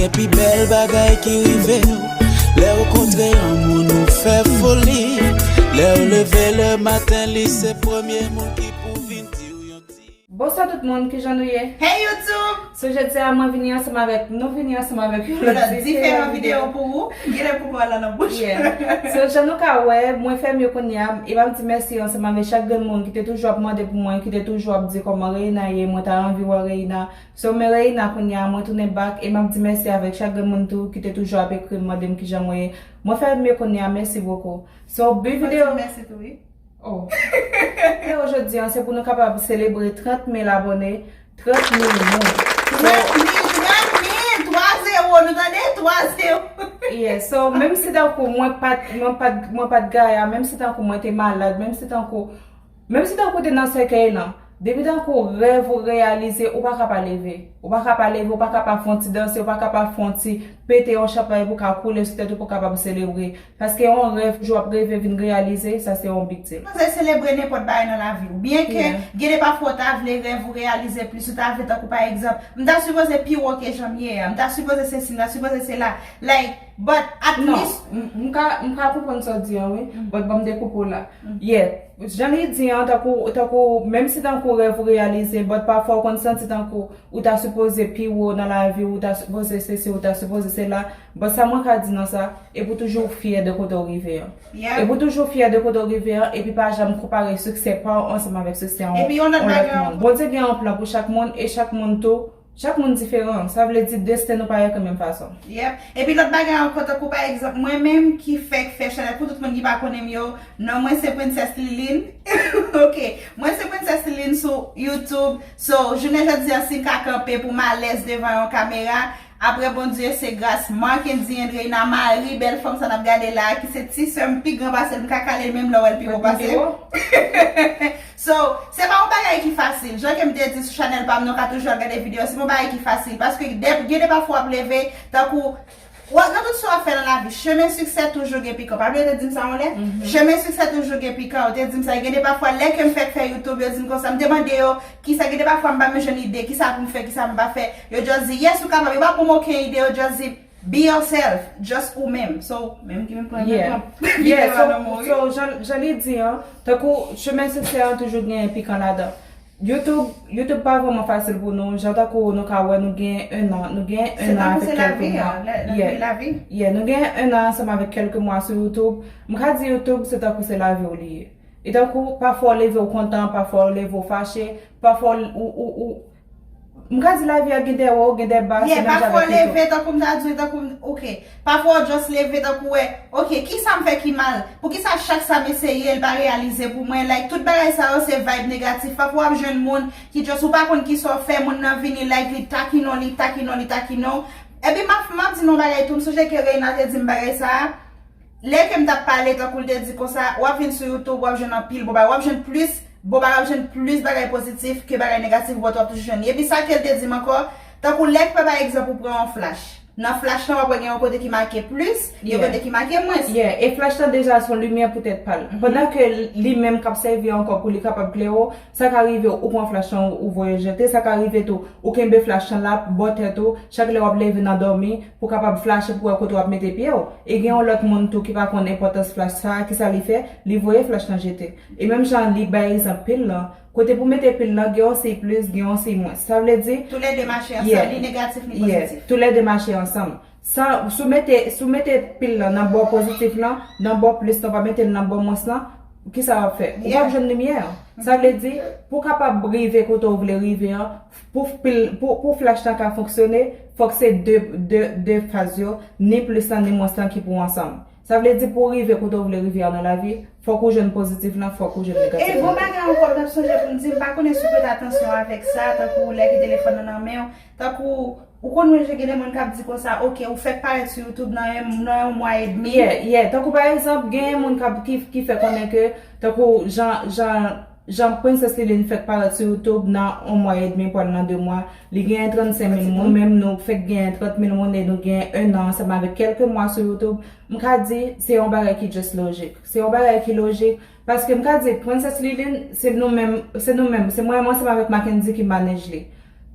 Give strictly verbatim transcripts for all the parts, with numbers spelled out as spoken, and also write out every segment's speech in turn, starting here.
Epi bèl bagay ki rive nou. Lè w kontre yon moun ou fè foli. Lè w leve le maten, li se premye moun ki pou vin di w yon ti. Bonswa tout moun, kijan nou ye? Hey YouTube! So jodi a mwen vini ansanm avèk, nou vini ansanm avèk yon lòt diferan videyo pou ou. Genlè pou pran lan nan bouch. Yeah. So jan nou ka wè, mwen fèmye kounye a, e m ap di mèsi ansanm avèk chak grenn moun ki te toujou ap mande pou mwen, ki te toujou ap di kòman Reina ye, mwen ta anvi wè Reina. So men Reina kounye a, mwen tounen back, e m ap di mèsi avèk chak grenn moun tou ki te toujou ap ekri m, mande m kijan mwen ye. Mwen fèmye kounye a, mèsi bokou. So bi videyo. Mèsi tou, wi. Oh. Videyo jodi an, se pou nou kapab selebre trant mil abòne, trant mil moun. So trant mil, trant mil, twa zewo, nou tande? Twa zewo. Yeah, so menm si tankou mwen pat, mwen pat, mwen pat gaya, menm si tankou mwen te malad, menm si tankou, menm si tankou te nan sèkèy lan, depi tankou rèv ou reyalize, ou pa ka pa leve. Ou pa ka pa leve, ou pa ka pa fè yon ti danse, ou pa ka pa fè yon ti pete yon chanpay pou ka koule sou tèt ou pou kapab selebre. Paske yon rèv, jou w ap reve vin reyalize, sa se yon big deal. Ou sipoze selebre nenpòt bagay nan lavi w. Byenke gen de pafwa w ta vle rèv ou reyalize plis, ou ta vle tankou pa egzanp, m ta sipoze pi wo ke jan m ye a, m ta sipoze sesi, m ta sipoze sela. Like, but at least. Non, m, m ka, m ka konprann sa w di an, wi, but ban m dekoupe w la. Yeah, jan li di an, tankou, tankou, menm si tankou rèv ou reyalize, but pafwa w konn santi tankou ou ta sipoze pi wo nan lavi w, ou ta sipoze sesi, ou ta sipoze sela. But sa mwen ka di nan sa, e pou toujou fyè de kote w rive an. E pou toujou fyè de kote w rive an, epi pa janm konpare siksè pa w ansanm avèk siksè yon, yon lòt moun. Epi yon lòt bagay ankò. Bondye gen yon plan pou chak moun, e chak moun tou, chak moun diferan. Sa vle di desten nou pa ekri menm fason. Yep. Epi lòt bagay ankò, tankou pa egzanp, mwen menm ki fèk fè chanèl, pou tout moun ki pa konnen m yo, non mwen se Princess Liline. Ok. Mwen se Princess Liline sou YouTube. So, jounen jodi a, si m ka kanpe pou m alèz devan yon kamera, apre Bondye, se gras Marckendy and Reina Marie, bèl fanm sa n ap gade la, ki se ti sè m, pi gran pase l, m ka kale l menm lè w wè l pi wo pase m. So, se pa yon bagay ki fasil. Jan ke m te di sou chanèl pa m, nou ka toujou al gade videyo, se pa yon bagay ki fasil. Paske de, gen de pafwa w ap leve, tankou, w ap, nan tout sa w ap fè nan lavi, chemen siksè toujou gen pikan. Pa bliye te di m sa yon lè? Chemen siksè toujou gen pikan. Ou te di m sa, gen de pafwa, lè ke m fèk fè YouTube, yo di m konsa, m te mande yo, kisa, gen de pafwa m pa menm jwenn ide, kisa pou m fè, kisa m pa fè. Yo just di, yes, ou kapab. Yo pa ban m okenn ide, yo just di, be yourself, just ou menm. So, menm ki menm pran videyo a nan men w, wi. So, jan, jan li di an, tankou chemen siksè an toujou gen pikan ladan. YouTube, YouTube pa vrèman fasil pou nou. Jan tankou nou ka wè, nou gen enn an, nou gen enn an avèk kèlke mwa. Yeah, nou gen enn an ansanm avèk kèlke mwa sou YouTube. M ka di YouTube, se tankou se lavi w li ye. E tankou, pafwa w leve w kontan, pafwa w leve w fache, pafwa w, ou, ou, ou, m ka di lavi a gen de wo, gen de ba, se menm jan avèk YouTube. Pafwa w leve, tankou m ta di w, tankou m, ok. Pafwa w just leve, tankou wè, ok, kisa m fè ki mal? Poukisa chak sa m eseye, l pa reyalize pou mwen? Like, tout bagay sa yo se vibe negatif. Pafwa w ap jwenn moun ki just ou pa konn kisa w fè, moun nan vini, like, li takine w, li takine w, li takine w. Epi m ap, m ap di nou yon bagay tou, m sonje ke Reina te di m bagay sa a. Lè ke m t ap pale, tankou l te di konsa, w ap vin sou YouTube, w ap jwenn anpil bon bagay, w ap jwenn plis bon bagay, w ap jwenn plis bagay pozitif ke bagay negatif, but w ap toujou jwenn li. Epi sa ke l te di m ankò, tankou lè ke, pa egzanp, ou pran yon flash. Nan flash lan, w ap wè gen yon kote ki make plis, gen yon kote ki make mwens. Yeah, e flash lan deja se yon limyè poutèt pa l. Pandan ke li menm k ap sèvi ankò pou li kapab klere w, sa ka rive ou pran flash lan, ou, ou voye l jete, sa ka rive tou, ou kenbe flash lan la bò tèt ou, chak lè w ap leve nan dòmi, pou kapab flache pou wè kote w ap mete pye w. E gen yon lòt moun tou ki pa konn enpòtans flash sa a, kisa li fè? Li voye flash lan jete. E menm jan li bay egzanp pil lan, kote pou mete pil lan, gen yon siy plis, gen yon siy mwens. Sa vle di, toulède mache ansanm, li negatif, li pozitif. Toulède mache ansanm. San, si w mete, si w mete pil lan nan bò pozitif lan, nan bò plis lan, w pa mete l nan bò mwens lan, kisa w ap fè? Ou p ap jwenn limyè an. Sa vle di, pou w kapab rive kote w vle rive an, pou pil, pou, pou flash lan ka fonksyone, fòk se de, de, de faz yo, ni plis lan, ni mwens lan ki pou ansanm. Sa vle di, pou w rive kote w vle rive a nan lavi, fòk ou jwenn pozitif lan, fòk ou jwenn negatif lan. E gon bagay ankò m t ap sonje pou m di, m pa konnen si w prete atansyon avèk sa, tankou lè ke telefòn nan nan men w, tankou, ou konn wè gen de moun k ap di konsa, ok, ou fèk parèt sou YouTube nan yon, nan yon mwa edmi. Yeah, yeah. Tankou pa egzanp, gen moun k ap, ki, ki fè konnen ke, tankou jan, jan, jan Princess Liline fèk parèt sou YouTube nan yon mwa edmi, pral nan de mwa, li genyen trannsenk mil moun, nou menm nou fèk genyen trant mil moun e nou genyen enn an ansanm avèk kèlke mwa sou YouTube. M ka di, se yon bagay ki just lojik. Se yon bagay ki lojik, paske m ka di, Princess Liline, se nou menm, se nou menm, se mwen menm ansanm avèk Mackendy ki manage li.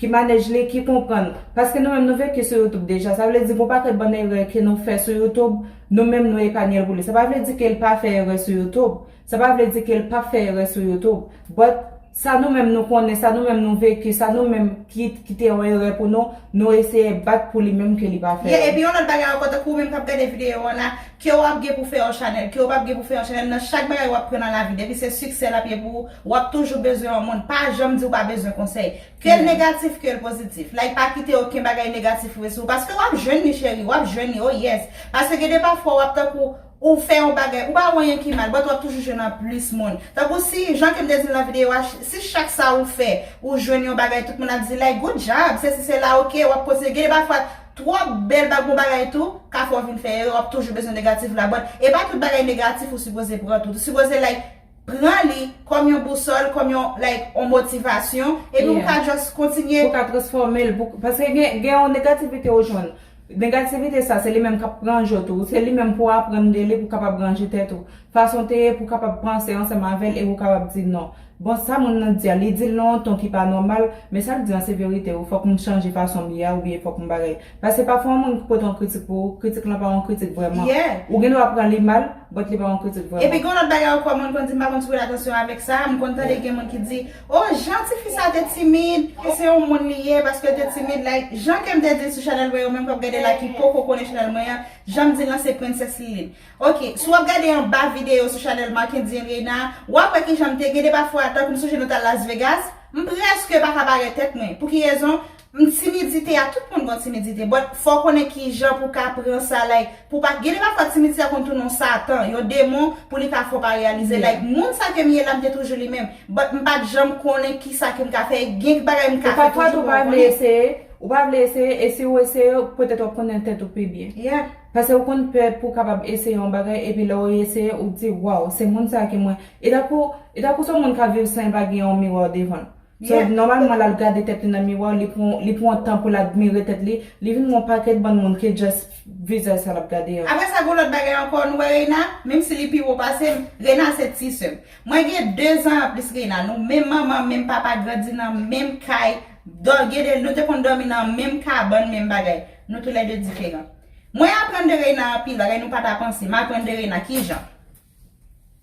ki manage li, ki konprann. Paske nou menm nou veki sou YouTube deja. Sa vle di gon pakèt bann erè ke nou fè sou YouTube, nou menm nou epanye l pou li. Sa pa vle di ke l pa fè erè sou YouTube. Sa pa vle di ke l p ap fè erè sou YouTube. But sa nou menm nou konnen, sa nou menm nou veki, sa nou menm ki, ki te yon erè pou nou, nou eseye bat pou li menm ke li pa fè. Yeah, epi yon lòt bagay ankò, tankou ou menm k ap gade videyo an la, ke w ap gen pou fè yon chanèl, ke w p ap gen pou fè yon chanèl, nan chak bagay w ap pran nan lavi, depi se siksè l ap ye pou ou, w ap toujou bezwen yon moun. Pa janm di w pa bezwen konsèy. Ke l negatif, ke l pozitif. Like, pa kite okenn bagay negatif rive sou ou. Paske w ap jwenn li, cheri, w ap jwenn li, oh yes. Paske gen de pafwa w ap tankou ou fè yon bagay, ou pa wè anyen ki mal, but w ap toujou jwenn an plis moun. Tankou si, jan ke m te di l nan videyo a, ch- si chak sa ou fè, ou jwenn yon bagay, tout moun ap di, like, good job, sesi, sela, oke, w ap kontinye. Gen de pafwa, twòp bèl bag, bon bagay tou, ka fè w vin fè erè, w ap toujou bezwen negatif la, but e pa tout bagay negatif ou sipoze pran tout. Ou sipoze, like, pran li kòm yon bousòl, kòm yon, like, yon motivasyon, epi ou ka just kontinye. Pou ka transfòme l, pou, paske gen, gen yon negativite ou jwenn. Negativite sa, se li menm k ap ranje w tou. Se li menm pou w aprann de li, pou w kapab ranje tèt ou. Fason w te ye, pou w kapab panse ansanm avè l, e pou w kapab di non. Bon, sa moun nan di a, li di l nan yon ton ki pa nòmal, men sa l di an se verite, wi, fòk m chanje fason m ye a, oubyen fòk m bagay. Paske pafwa yon moun ki pote yon kritik pou ou, kritik lan pa yon kritik vrèman. Ou gen dwa pran li mal, but li pa yon kritik vrèman. Epi gen yon lòt bagay ankò, moun konn di m pa konn ti pran atansyon avèk sa, m konn tande gen moun ki di, oh, jan tifi sa te timid, e se yon moun li ye, paske l te timid, like, jan ke m te di l sou chanèl mwen, ou menm k ap gade la ki poko konnen chanèl mwen an, jan m di l lan se Princess Liline. Oke, si w ap gade anba videyo sou chanèl Marckendy and Reina, w ap wè kijan m te gen de pafwa, tankou m sonje nou t al Las Vegas, m prèske pa ka parèt tèt mwen. Pou ki rezon? M timidite a, tout moun gen timidite, but fò w konnen kijan pou w ka pran sa, like, pou w pa, gen de pafwa timidite a konn tounen yon satan, yon demon, pou li ka fè w pa reyalize, like, moun sa ke m ye la, m te toujou li menm, but m pa t janm konnen kisa ke m ka fè, gen bagay m ka fè toujou pou w konnen. Ou pa vle eseye, ou pa vle eseye, e si w eseye, petèt w ap konnen tèt ou pi byen. Yeah. Paske ou konn pè pou w kapab eseye yon bagay, epi lè w eseye, ou di, waw, se moun sa ke mwen. E tankou, e tankou se yon moun k ap viv san l pa gen yon miwa devan l. So, nòmalman, l al gade tèt li nan miwa, li pran, li pran tan pou l admire tèt li, li vin yon pakèt bann moun ki just vizaj sa l ap gade an. Apre sa, gen lòt bagay ankò, nou wè Reina, menm si li pi wo pase m, Reina se ti sè m. Mwen gen de zan anplis Reina, nou menm manman, menm papa, grandi nan menm kay, dò-, gen de, nou te konn dòmi nan menm kabann, menm bagay. Nou toulède diferan. Mwen aprann de Reina anpil bagay nou pa ta panse. M aprann de Reina kijan.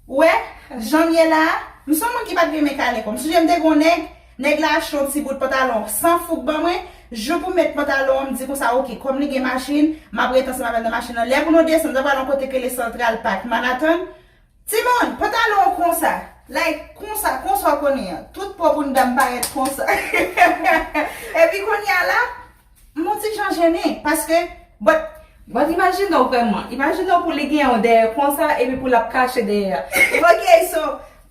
Ou wè, jan m ye la a, m se yon moun ki pa t renmen kale kò m. Sonje m te gen yon nèg, nèg la achte yon ti bout pantalon san fouk ban mwen, jou pou m met pantalon an, m di konsa, oke, kòm li gen machin, m ap ret ansanm avè l nan machin nan. Lè pou nou desann, nou ta pral yon kote k rele Central Park, Manhattan. Timoun, pantalon w konsa, like, konsa, konsa w konnen an. Tout po bounda m parèt konsa. Epi kounye a la, m yon ti jan jennen, paske, but, but imajine w vrèman, imajine w pou li gen yon dèyè konsa, epi pou l ap kache dèyè a. Ok, so,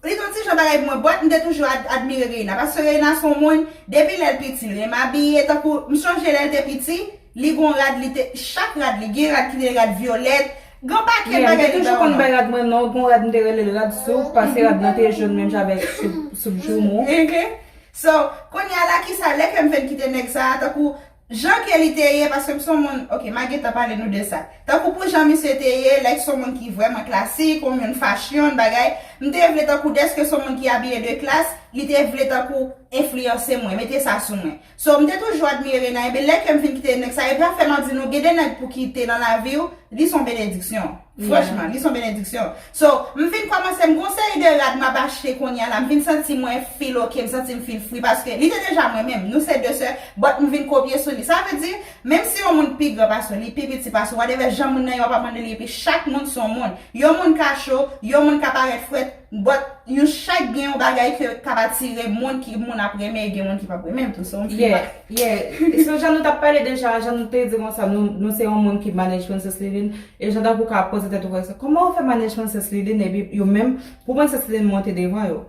li t yon ti jan bagay pou mwen, but m te toujou ad-, admire Reina, paske Reina se yon moun, depi lè l piti, l renmen abiye, tankou, m sonje lè l te piti, li gon rad, li te, chak rad li, gen rad ki te rad vyolèt, gen pakèt bagay li ba yo. Yeah, m te toujou konn bay rad mwen non, gon rad m te rele l rad soup, paske rad nan te jòn menm jan avèk soup, soup joumou. Ok. So, kounye a la, kisa, lè ke m fenk kite nèg sa a, tankou, jan ke li te ye, paske m se yon moun, ok, m a gentan pale nou de sa. Tankou pou jan misye te ye, like, se yon moun ki vrèman klasik, yon moun fashion, bagay, m te vle tankou dèske se yon moun ki abiye de klas, li te vle tankou enfliyanse mwen, mete sa sou mwen. So, m te toujou admire Reina, ebyen lè ke m fin kite nèg sa, epi afè m ap di nou, gen de nèg pou kite nan lavi w, li se yon benediksyon. Franchman, li se yon benediksyon. So, m fin kòmanse, m gon seri de rad m ap achte kounye a la, m fin santi mwen feel ok, m santi m feel free, paske li te deja mwen menm, nou se de sè, but m vin kopye sou li. Sa vle di, menm si yon moun pi gran pase w, li pi piti pase w, whatever, jan moun nan ye, w ap aprann de li, epi chak moun se yon moun. Yon moun ka cho, yon moun ka parèt frèt, but yon chak gen yon bagay ke k ap atire moun, ki moun ap renmen, e gen moun ki p ap renmen tou, so m fin pa. Yeah, yeah. So, jan nou t ap pale deja, jan nou te di konsa, nou, nou se yon moun ki manage Princess Liline, e jan tankou ka poze tèt ou konsa, kòman ou fè manage Princess Liline, epi yo menm, pou Princess Liline monte devan yo?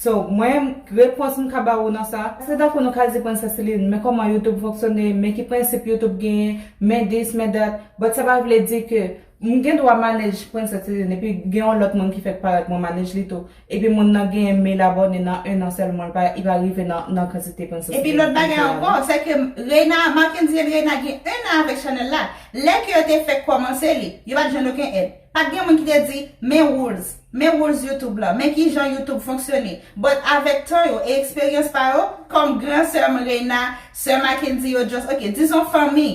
So, mwen, repons m ka ba ou nan sa, se tankou nou ka di Princess Liline, men kòman YouTube fonksyone, men ki prensip YouTube genyen, men this, men that, but sa pa vle di ke M gen dwa manage Princess Céline, epi gen yon lòt moun ki fèk parèt, mwen manage li tou. Epi moun nan genyen mil abòne nan en an sèlman, li pa, li pa rive nan, nan kantite Princess Céline. Epi lòt bagay ankò, se ke Reina, Mackendy and Reina gen en an avèk chanèl la. Lè ke yo te fèk kòmanse li, yo pa t jwenn okenn èd. Pa t gen moun ki te di, men rules, men rules YouTube la, men kijan YouTube fonksyone. But avèk tan yo e eksperyans pa yo, kòm gran sè m Reina, sè Mackendy yo, just, ok, dizon fanmi,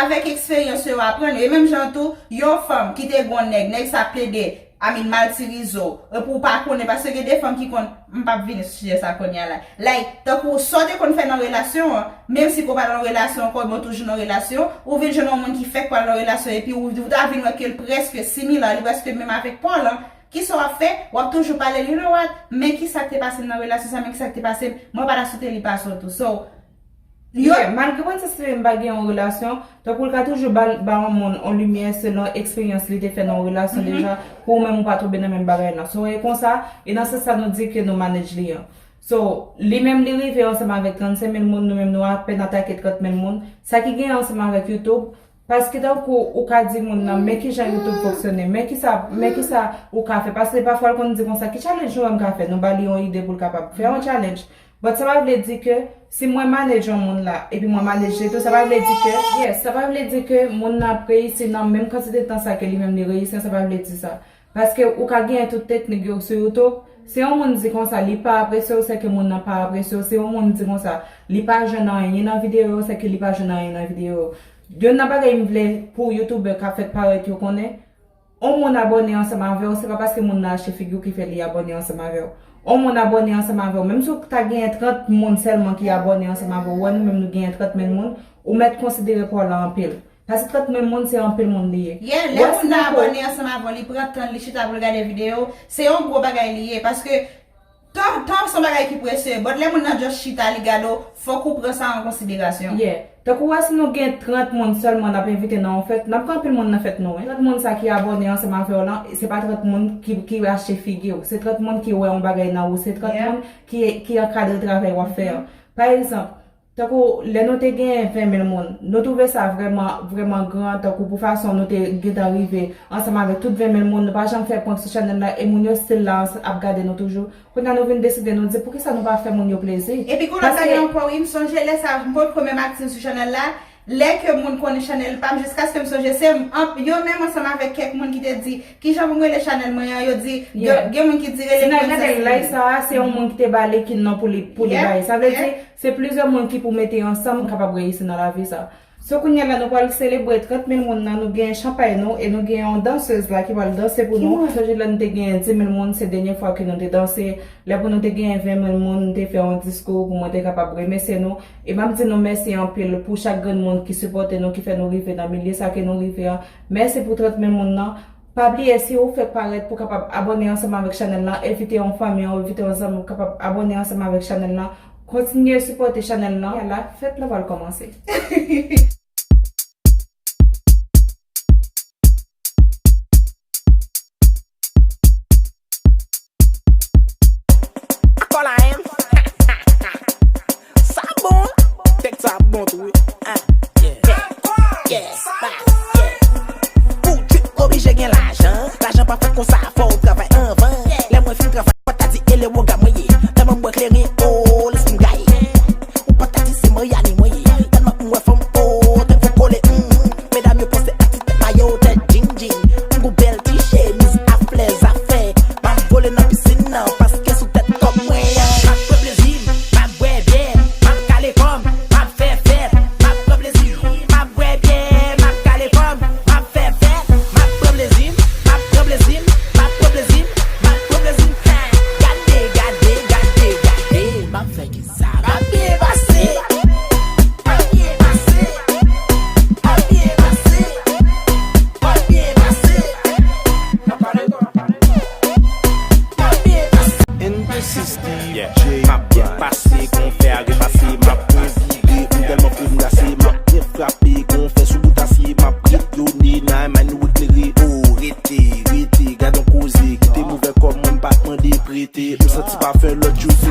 avèk eksperyans yo, yo aprann yo. E menm jan tou, yon fanm ki te gon nèg, nèg sa plede, I mean, matirize w, epi w pa konnen, paske gen de fanm ki konn, m p ap vini sou sijè sa kounye a la. Like, tankou sa w te konn fè nan relasyon an, menm si ke w pa nan relasyon ankò, men w toujou nan relasyon, ou vin jwenn yon moun ki fèk pral nan relasyon, epi ou, ou ta vin wè ke l prèske similè, li prèske menm avèk pa w lan, kisa w ap fè? W ap toujou pale l, you know what? Men kisa k te pase m nan relasyon sa, men kisa k te pase m, mwen pa ta swete li pase w tou. So, yo Yeah, malgre Princess Céline pa gen yon relasyon, tankou l ka toujou ba, ba yon moun yon limyè selon eksperyans li te fè nan yon relasyon deja, pou ou menm ou pa tonbe nan menm bagay lan. So, e konsa, e nan sans sa nou di ke nou manage li an. So, li menm li rive ansanm avèk trannsenk mil moun, nou menm nou apèn atake trant mil moun. Sa ki genyen ansanm avèk YouTube, paske tankou ou ka di moun nan, men kijan YouTube fonksyone, men kisa, men kisa ou ka fè. Paske pafwa l konn di konsa, ki challenge ou wè m ka fè? Nou ba li yon ide pou l kapab fè yon challenge. But sa pa vle di ke si mwen manage yon moun la, epi mwen manage li tou, sa pa vle di ke, yes, sa pa vle di ke moun nan ap reyisi nan menm kantite tan sa ke li menm li reyisi an, sa pa vle di sa. Paske ou ka genyen tout teknik yo sou YouTube. Si yon moun di konsa, li pa apresye w, se ke moun nan pa apresye w. Si yon moun di konsa, li pa jwenn anyen nan videyo yo, se ke li pa jwenn anyen nan videyo yo. Youn nan bagay m vle pou youtubè k ap fèk parèt yo konnen, yon moun abòne ansanm avè w, se pa paske moun nan achte figi w ki fè li abòne ansanm avè w. Yon moun abòne ansanm avè w. Menm si w ta genyen trant moun sèlman ki abòne ansanm avè w, ou wè nou menm nou genyen trant mil moun, ou mèt konsidere pa w la anpil. Paske trant mil moun, se anpil moun li ye. Yeah, lè moun nan abòne ansanm avè w, li pran tan, li chita pou l gade videyo, se yon gwo bagay li ye. Paske tan, tan se yon bagay ki presye. But lè moun nan just chita, li gade w, fòk ou pran sa an konsiderasyon. Yeah. Tankou wè si nou gen trant moun sèlman n ap envite nan yon fèt, n ap gen anpil moun nan fèt nou, wi. Trant moun sa ki abòne ansanm avè w lan, se pa trant moun ki, ki achte figi w. Se trant moun ki wè yon bagay nan ou. Se trant moun ki, ki ankadre travay w ap fè an. Pa egzanp, tankou lè nou te genyen ven mil moun, nou twouve sa vrèman, vrèman gran, tankou pou fason nou te gentan rive ansanm avèk tout ven mil moun, nou pa janm fè prank sou chanèl la, e moun yo still la ap gade nou toujou. Kounye a nou vin deside, nou di, poukisa nou pa fè moun yo plezi? Epi gon lòt bagay ankò, wi, m sonje lè sa, m potko menm aktif sou chanèl la, lè ke moun konnen chanèl pa m, jiskaske m sonje, se m, an, yo menm ansanm avèk kèk moun ki te di, kijan pou m rele chanèl mwen an, yo di, gen, gen moun ki di, rele Princess Céline. Sa a, se yon moun ki te ba li ki non pou li, pou li bay. Sa vle di, se plizyè moun ki pou mete ansanm, kapab reyisi nan lavi sa. So, kounye a la, nou pral selebre trant mil moun nan, nou gen chanpay nou, e nou gen yon dansèz la ki pral danse pou nou. Sonje lè nou te gen dis mil moun, se dènye fwa ke nou te danse. Lè pou nou te gen ven mil moun, nou te fè yon diskou pou mwen te kapab remèsye nou. E m ap di nou mèsi anpil pou chak grenn moun ki sipòte nou, ki fè nou rive nan milye sa ke nou rive an. Mèsi pou trant mil moun nan. Pa bliye, si ou fèk parèt, pou kapab abòne ansanm avèk chanèl lan, envite yon fanmi an, envite yon zanmi w kapab abòne ansanm avèk chanèl lan. Kontinye sipòte chanèl lan. Ala, fèt la pral kòmanse. Akò la, hein? Sa bon. Tèks sa bon tou, wi. Ah, yeah. Yeah, yeah, yeah. Pou trip oblije gen lajan. Lajan pa fèt konsa, fò w travay anvan. Lè mwen fin travay, pa ta di e le woga mwen ye. Tèlman m bwè kleren, oh, lespri m gaye. Ou pa ta di se Mariani mwen ye. Tèlman m wè fanm, oh, tèt fò kole, mm. Medam yo panse ak ti tèt mayo, tèt djing djing. M gon bèl ti chemiz a flè zafè. M ap vole nan pisin nan, paske sou tèt kòb mwen an. M ap pran plezi m, m ap bwè byè, m ap kale kò m, m ap fè fèt. M ap pran plezi m, m ap bwè byè, m ap kale kò m, m ap fè fèt. M ap pran plezi m, m ap pran plezi m, m ap pran plezi m, m ap pran plezi m. Ha! Gade, gade, gade, gade, m ap fè ki Sa va byen pase. Va byen pase. Va byen pase. Va byen pase. N P C Steve, yeah. J. M ap byen pase, konfè a repase, m ap pran vide, m tèlman fou m glase, m ap byen frape, konfè sou bout asye, m ap ret yo nenay, may nou eklere, oh, rete, rete, gad on koze, kite movè kòb mwen, m pa t mande prete, m santi pa fè lòt jou, se